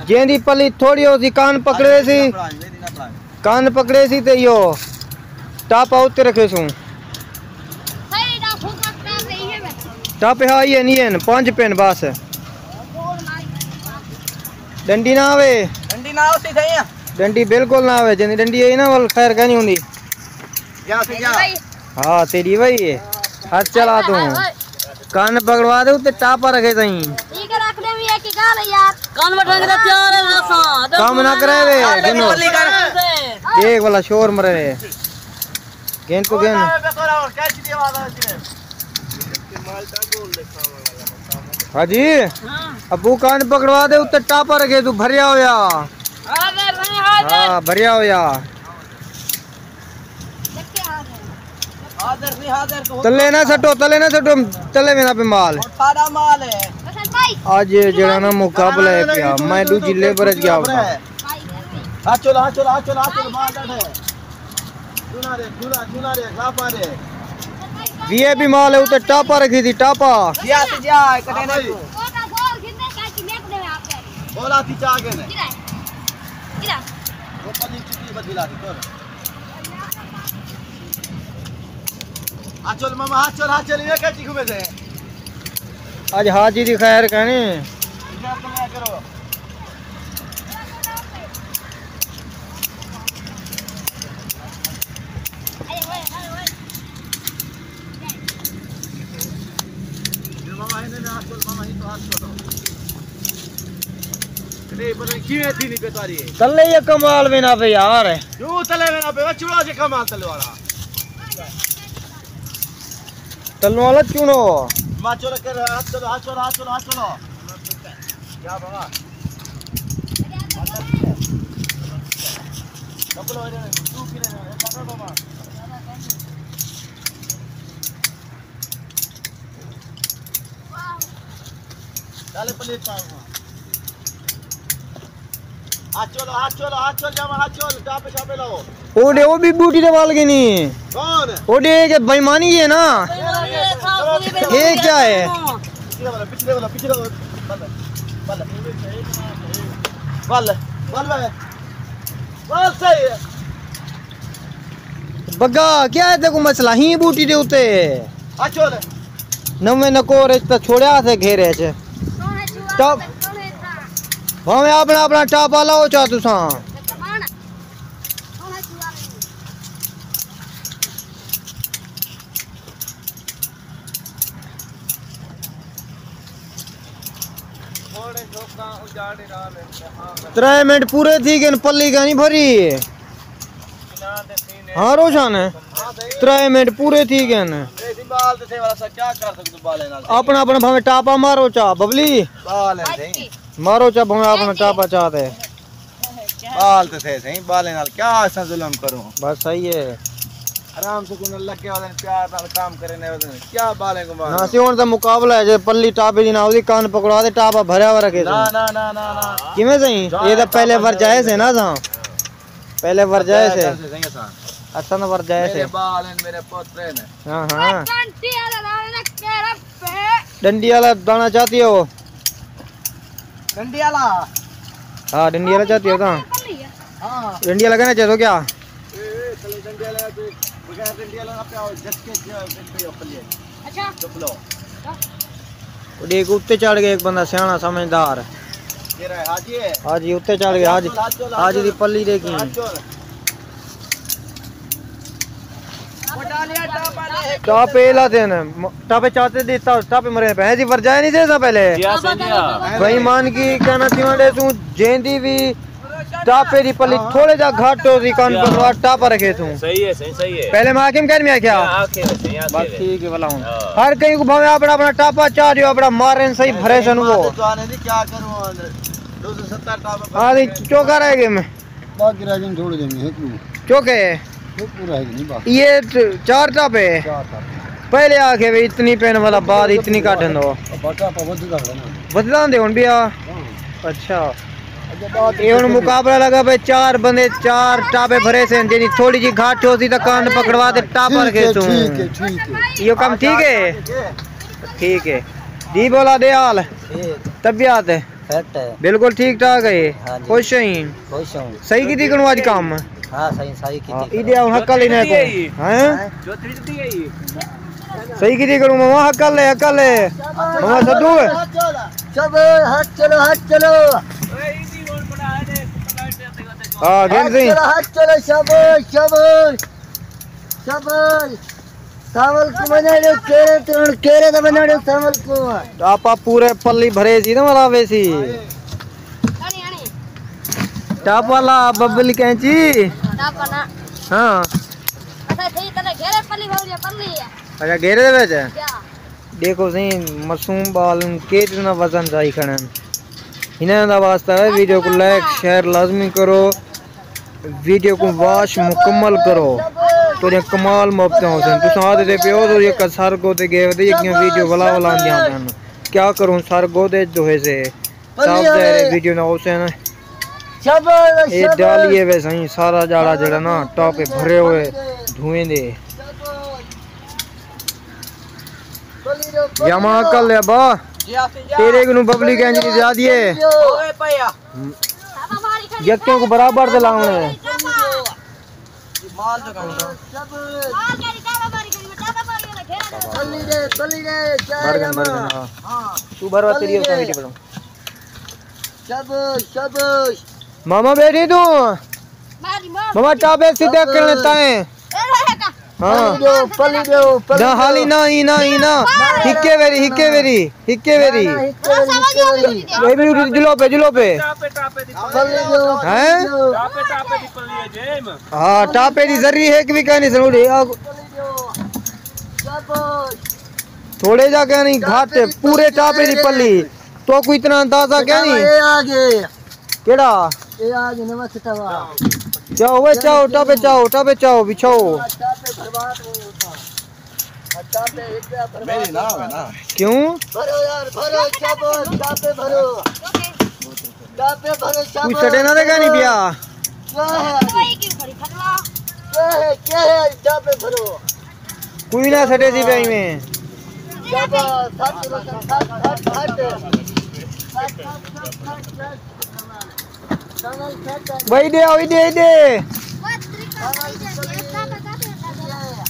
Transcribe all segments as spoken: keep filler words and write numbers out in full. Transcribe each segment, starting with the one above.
جیندی پلی تھوڑی ہوسی، کان پکڑے سی، کان پکڑے سی تے ایہو ٹاپا اتے رکھے سوں۔ ٹاپے ہا ایہے نہیں ہن، پنج پن بس۔ ڈنڈی نہ آوے۔ ڈنڈی نہ ہوسی سائیں۔ ڈنڈی بالکل نہ آوے، جیندی ڈنڈی ہے نا، ول خیر کائنی ہوندی۔ جا سی جا۔ ہاں، تیری بھائی ہے۔ ہتھ چلا توں۔ کان پکڑوا دے، اتے ٹاپا رکھے سائیں۔ ٹھیک ہے، رکھ دے بھی ایک ہی گال ہے یار۔ کان وٹھن کے تیار ہے اساں۔ کم نہ کرے وے، گنو۔ دیکھ والا شور مرے وے۔ گن کو گن۔ ہاں جی۔ ابو کان پکڑوا دے، اتے ٹاپا رکھے تو بھریا ہویا۔ حاضر نہیں حاضر۔ ہاں، بھریا ہویا۔ تلے نہ سٹو، تلے نہ سٹو، تلے وینا پہ مال۔ سارا مال ہے۔ اڄ جیڑھا نا مقابلہ ہے پیا، میں ݙوجھی لیبر اچ ڳیا وساں۔ آ چلو، آ چلو، آ چلو، آ چلو، مال ݙاڈھا ہے۔ چونا ݙے، چونا، چونا ݙے، لاپا ݙے۔ وی آئی پی مال ہے، اتے ٹاپا رکھی سی، ٹاپا۔ جیا تے جیا، کٹے نے کو۔ بولا تھی چا گئے نے۔ وہ پلی چکی بدھی لا دی، کر۔ ہاں چل ماما، ہاں چل، ہاں چل، یہ کچی گھومے سے۔ اڄ حاجی دی خیر کہنی۔ کرو۔ تلے یہ کمال وینا پہ یار۔ کیوں تلے وینا پہ؟ چوڑا جے کمال تلے والا۔ تلے والا چوڑو۔ ما چوڑا کر، ہاتھ چلو، ہاتھ چلو، ہاتھ چلو، ہاتھ چلو۔ کیا بابا؟ ڈالے پلیٹ پاؤ۔ ہاں چلو، ہاں چلو، ہاں چل جاواں، ہاں چل، ٹاپے شاپے لاؤ۔ او ݙے، او بھی بوٹی دے وال گھنی۔ کون؟ او ݙے کہ بےایمانی ہے نا۔ بےایمانی ہے، صاف سوئی بےایمانی ہے۔ یہ کیا ہے؟ پچھلے والا، پچھلے والا، پچھلے والا۔ بل، بل۔ بل، بل بھائی۔ بل صحیح ہے۔ بگا، کیا ہے تیکوں مسئلہ؟ ہی بوٹی دے اتے۔ اچھو لے۔ نویں نکور اچ تاں چھوڑیا سے گھیرے اچ۔ ٹاپ۔ بھاویں اپݨا، اپݨا ٹاپا لاؤ چا تساں۔ ترے منٹ پورے تھی ڳئے، پلی کائنی بھری۔ ہاں روشن ہے۔ ترے منٹ پورے تھی ڳئے۔ اپݨا، اپݨا بھاویں ٹاپا مارو چا ببلی۔ مارو چا بھاویں اپݨا ٹاپا چا تے۔ ٻال تے تھئے سئیں، ٻالیں نال کیا اساں ظلم کروں؟ بس صحیح ہے۔ آرام سکون نال لڳے ہوندن، پیار نال کم کریندے ہوندن، کیا ٻالیں کوں ماروں؟ نہ سی، ہݨ تاں مقابلہ ہے، جے پلی ٹاپے دی نہ ہوندی، کان پکڑا تے ٹاپا بھریا ہوا رکھے نہ، سئیں۔ نہ، نہ، نہ، نہ۔ کیویں سئیں؟ جائز اے تاں پہلے ٹاپا ورجائے سے نا اساں۔ پہلے ورجائے سے۔ سئیں اساں۔ اساں تاں ورجائے سے۔ میرے ٻال ہن، میرے پتر ہن۔ ہاں، ہاں۔ ڈنڈی والا دانا چاہتی ہو؟ ڈنڈی والا؟ ہاں، ڈنڈی والا چاہتی ہو تاں؟ ہاں۔ ڈنڈی والا کہنا چاہتے ہو کیا؟ اے، اے، کلے ڈنڈی والا تے بغیر ڈنڈی والا نہ پیا ہو، جھٹکے جھٹکے پیا ہو کلے۔ اچھا۔ چپ لو۔ او ݙیکھ اتے چڑھ ڳئے ہک بندہ سیاݨا سمجھدار۔ کیڑھا ہے؟ حاجی ہے؟ حاجی اتے چڑھ ڳئے، حاجی، حاجی دی پلی ݙیکھیں۔ ٹاپے لا دین، ٹاپے چاتے دی، ٹاپے مرے پئے۔ جی ورجائے نہیں دے سا پہلے۔ جی ہاں، صحیح جی ہاں۔ بھائی مان کی کہنا تھی وانڈے سوں جیندی وی ٹاپے دی پلی تھوڑے جا گھٹ ہو سی، کان پکڑا ٹاپا رکھے سوں۔ صحیح ہے، صحیح، صحیح ہے۔ پہلے میں حاکم کہہ میں کیا؟ کیا آکھے وے، صحیح آکھے بس وے۔ ٹھیک ہے، بھلا ہوں۔ ہاں۔ ہر کہیں کو بھاویں اپنا، اپنا ٹاپا چاہ دیو، اپنا مارن صحیح، بھرے سن وہ۔ تو آنے دی کیا کروں؟ دو سو ستر ٹاپا ہاں، دی چوکا رہ گئے میں۔ باقی رہ گئے تھوڑے جنے، ایک نو۔ چوکے؟ ایک پورا ہے نہیں باقی۔ یہ چ-، چار ٹاپے؟ چار ٹاپے۔ پہلے آکھے وے اتنی پین والا بعد اتنی کاٹن دو۔ بٹا پا ودھدا ہے نا۔ ودھدا ہوندے ہن بیا؟ ہاں۔ اچھا۔ اے ہݨ مقابلہ لڳا پئے، چار بندے، چار ٹاپے بھرے سن، جیڑھی تھوڑی جی گھٹ ہوسی تاں کان پکڑوا تے ٹاپا رکھے سوں۔ ٹھیک ہے، ٹھیک ہے۔ ایہو کم ٹھیک ہے؟ ٹھیک ہے۔ دی بولا دے حال۔ ٹھیک۔ طبیعت؟ فٹ ہے۔ بالکل ٹھیک ٹھاک ہے۔ ہاں جی۔ خوش ہیں؟ خوش ہوں۔ صحیح کیتی کنوں اڄ کم؟ ہاں، صحیح، صحیح کیتی ہاں، کنوں۔ ایݙے آؤں ہکل ہی نہ کو۔ ہیں؟ ہیں؟ صحیح کیتی کنوں ماما، ہکل ہے، ہکل ہے۔ ماما سدھو ہے۔ شاباش، ہتھ چلو، ہتھ چلو۔ ہاں، گند ہتھ سئیں۔ چلو، ہتھ چلو، شاباش، شاباش۔ شاباش۔ ساول کو بناڑے کیرے تے ہن کیرے دا بناڑے ساول کو۔ ٹاپا پورے پلی بھرے سی نا والا ویسی۔ ٹاپ والا ببل کینچی۔ ٹاپ والا۔ ہاں۔ اچھا، ٹھیک ہے، گھیرے پلی بھر دیا، پلی ہے۔ اچھا، گھیرے دے وچ؟ کیا؟ ݙیکھو سئیں، معصوم ٻال کتنا وزن چائی کھڑن۔ انہاں دا واسطہ ہے، ویڈیو کوں لائک، شیئر لازمی کرو، ویڈیو کوں واچ مکمل کرو، تہاݙیاں کمال محبتاں ہوسن۔ تساں آہدے تے پیو جو یک سر گودے ڳئے ودے، یکیاں ویڈیو ولا ولا آندیاں پئن۔ کیا کروں، سر گودے جو ہے سے۔ صاف ظاہر ہے، ویڈیو نہ ہوسن۔ شاباش، اے شاباش۔ ڈالیے وے سئیں، سارا جاڑا جیڑھا نا ٹاپے بھرے ہوئے دھوئیں دے۔ یا ماں کل ہے با، تیرے کنوں ببلی کینچی دی زیادی ہے۔ اوئے پیا۔ یکیاں کوں برابر تے لاوݨے۔ مال تو کم۔ بھر گن، بھر گن، ہاں۔ تو بھروا تیری اتنا ویٹی بڑھو۔ شاباش، شاباش۔ ماما بیٹھی توں؟ ماما ٹاپے سیدھے کرݨے تائیں۔ ہاں۔ پلی ݙیو، پلی ݙیو، پلی ݙیو۔ نہ حالی نہ، ای نہ، ای نہ۔ ہکے ویری، ہکے ویری، ہکے ویری۔ نہ، نہ، ہکے ویری، ہکے ویری۔ اے بھی اٹھ، جلو پے، جلو پے۔ پلی ݙیو، پلی ݙیو۔ ہیں؟ ہاں، ٹاپے دی ذری ہک وی کائنی سنوڑی۔ شاباش۔ تھوڑے جا کائنی گھٹ، پورے ٹاپے دی پلی۔ تو کوئی اتنا اندازہ کائنی؟ اے آ ڳئے۔ کیڑھا؟ اے آ ڳئے نواں سٹا وا۔ چاؤ وے، چاؤ، ٹاپے چاؤ، ٹاپے چاؤ، وچھاؤ۔ ٹاپے برباد ہوئے ہوتا۔ ٹاپے ایک برباد میری نہ ہوئے نا۔ کیوں؟ بھرو یار، بھرو، شاباش، ٹاپے بھرو۔ ٹاپے بھرو، شاباش۔ کوئی سٹے نہ دے کائنی پیا۔ کیا ہے؟ کیا ہے؟ کیا ہے؟ ٹاپے بھرو۔ کوئی نہ سٹے سی پیا میں۔ بھائی دے آؤ، دے، دے۔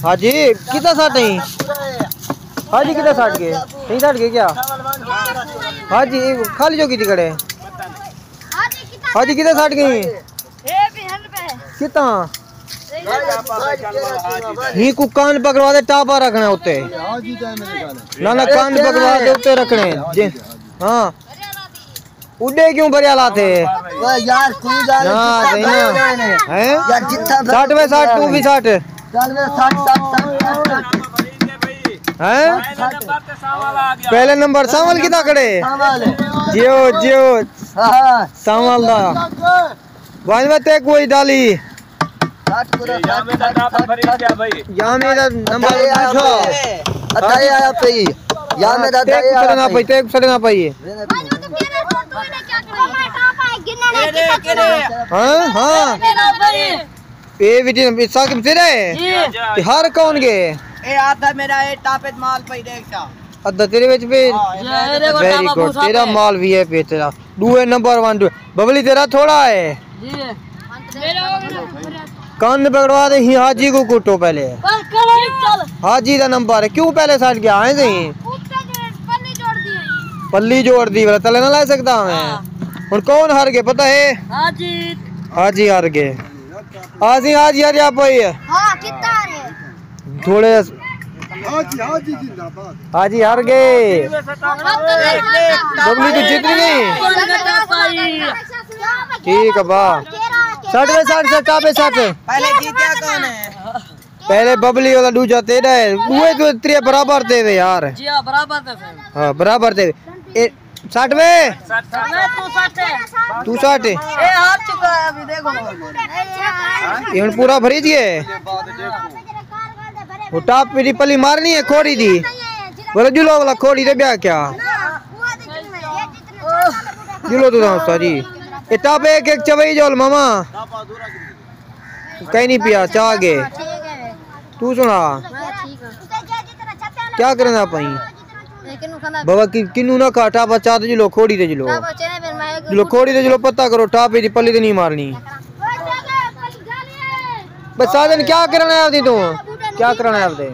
ہاں جی، کتنا سٹ ہیں؟ ہاں جی، کتنا سٹ گئے؟ نہیں سٹ گئے کیا؟ ہاں جی، خالی جو کیتی کھڑے۔ ہاں جی، کتنا سٹ گئے؟ کتنا؟ ہی کو کان پکڑوا دے، ٹاپا رکھنا اتے۔ نہ، نہ، کان پکڑوا دے، اتے رکھنے۔ جی، ہاں۔ اڈے کیوں بھریا لاتے؟ او یار، کوئی ڳالھ نہ، نہیں۔ صحیح نا۔ ہیں؟ یار، جتھا سٹ وے سٹ، تو بھی سٹ۔ چل وے سٹ، سٹ، سٹ، سٹ، سٹ۔ ہیں؟ پہلے نمبر ساول کتھا کھڑے؟ ساول۔ جیو، جیو۔ ہاں، ہاں۔ ساول دا۔ ونڄ وے تے کوئی ڈالی۔ سٹ کرو، سٹ، سٹ، سٹ، سٹ۔ یا میرا نمبر اٹھا۔ ادا آیا پئی۔ یا میرا تے ادا آیا سڑنا پئی، تے سڑنا پئی۔ ہاں، ہاں۔ اے ویڈیو ثاقب تیرا ہے؟ جی۔ تے ہر کون گے؟ اے آدھا میرا، اے ٹاپے مال پئی ݙیکھ چا۔ ادھا تیرے وچ پے؟ ہاں، اے ویری گڈ، تیرا مال وی ہے پے تیرا۔ ݙوئے نمبر ون ݙوئے۔ ببلی تیرا تھوڑا ہے۔ جی۔ کان پکڑوا دے، ہی حاجی کو کٹو پہلے۔ حاجی دا نمبر ہے، کیوں پہلے سٹ گیا؟ ہیں جی؟ پلی جوڑ دی والا تلے نہ لائے سکدا میں۔ ہاں۔ ہن کون ہار گئے پتہ ہے؟ حاجی۔ حاجی ہار گئے۔ آسی حاجی ہار گیا پئی ہے۔ ہاں، کتا ہے؟ تھوڑے حاجی، حاجی زندہ باد۔ حاجی ہار گئے۔ ببلی تو جیت نہیں گئی۔ ٹھیک ہے با۔ سٹ وے سٹ، سٹ، ٹاپے سٹ۔ پہلے جیتیا کون ہے؟ پہلے ببلی والا، ݙوجھا تیݙا ہے۔ ݙوئے تو تیرے برابر تے وے یار۔ جی ہاں، برابر تے سن۔ ہاں، برابر تے۔ اے سٹ وے۔ میں تو سٹ ہے۔ تو سٹ ہے۔ اے ہار چکا ہے ابھی، دیکھو۔ یہ ہن پورا بھری دیے۔ وہ ٹاپ پہ دی پلی مارنی ہے کھوڑی دی۔ بولے جلو والا کھوڑی دے بیا کیا؟ جلو تو داں ساری۔ اے ٹاپ ایک ایک چوئی جول ماما۔ کہیں نہیں پیا، چاہ گئے۔ تو سنا۔ کیا کرنا پئی؟ بابا کی، کنوں نہ کھا، ٹاپا چا تے جلو، کھوڑی تے جلو۔ جلو کھوڑی تے جلو پتہ کرو، ٹاپی دی پلی تے نہیں مارنی۔ بس ساجن، کیا کرݨا ہے آپدی توں؟ کیا کرݨا ہے آپدے؟